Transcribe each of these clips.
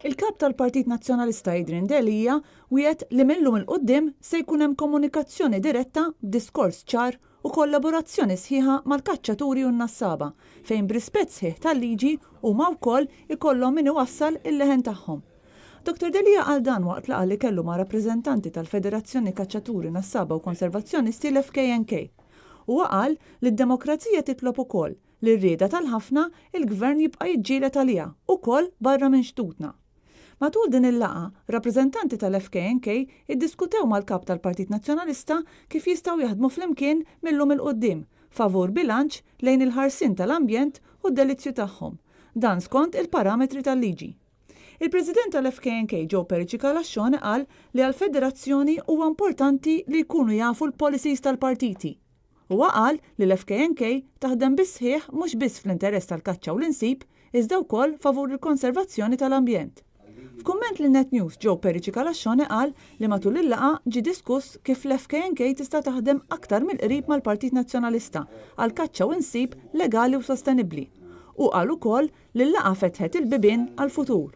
Il-Kap tal-Partit Nazzjonalista Adrian Delia wiegħed li mil-lum 'il quddiem se jkun hemm komunikazzjoni diretta b'diskors ċar u kollaborazzjoni sħiħa mal-kaċċaturi u n-nassaba fejn b'rispett sħiħ tal-liġi huma wkoll ikollhom min iwassal il-leħen tagħhom. Dottor Delia qal dan waqt laqgħa li kellu ma' rappreżentanti tal-Federazzjoni Kaċċaturi Nassaba u Konservazzjonisti l-FKNK. Huwa qal li d-demokrazija titlob ukoll li r-rieda tal-ħafna il-Gvern jibqa' jiġġieled għaliha, ukoll barra minn xtutna. Matul din il-laqgħa, rappreżentanti tal-FKNK iddiskutew mal-Kap tal-Partit Nazzjonalista kif jistgħu jaħdmu flimkien mil-lum 'il quddiem favur bilanċ lejn il-ħarsien tal-ambjent u d-delizzju tagħhom. Dan skont il-parametri tal-liġi. Il-President tal-FKNK Joe Perici Calascione qal li għall-Federazzjoni huwa importanti li jkunu jafu l-policies tal-partiti. Huwa qal li l-FKNK taħdem bis-sħiħ mhux biss fl-interess tal-kaċċa u l-insib, iżda wkoll favur il-konservazzjoni tal-ambjent. F'kumment lil Net News Joe Perici Calascione qal li matul il-laqgħa ġie diskuss kif l-FKNK tista' taħdem aktar mill-qrib mal-Partit Nazzjonalista għal kaċċa u insib legali u sostenibbli. Hu qal ukoll li l-laqgħa fetħet il-bibien għall-futur.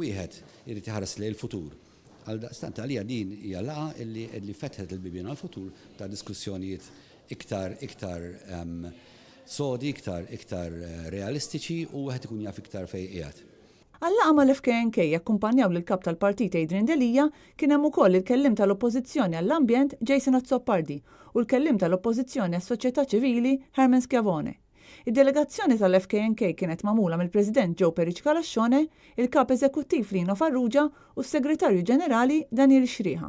Wieħed irid iħares lejn il-futur. Għaldaqstant għalija din hija laqgħa illi illi fetħet il-bibien għall-futur ta' diskussjonijiet iktar iktar sodi, iktar iktar realistiċi u wieħed ikun jaf iktar fejn qiegħed. Għal-laqgħa mal-FKNK jakkumpanjaw lill-Kap tal-Partit Adrian Delia kien hemm ukoll il-Kelliem tal-Oppożizzjoni għall-Ambjent Jason Azzopardi u l-Kelliem tal-Oppożizzjoni għas-Soċjetà Ċivili Herman Schiavone. Id-delegazzjoni tal-FKNK kienet magħmula mill-President Joe Perici Calascione, il-Kap Eżekuttiv Lino Farrugia u s-Segretarju Ġenerali Daniel Sciriha.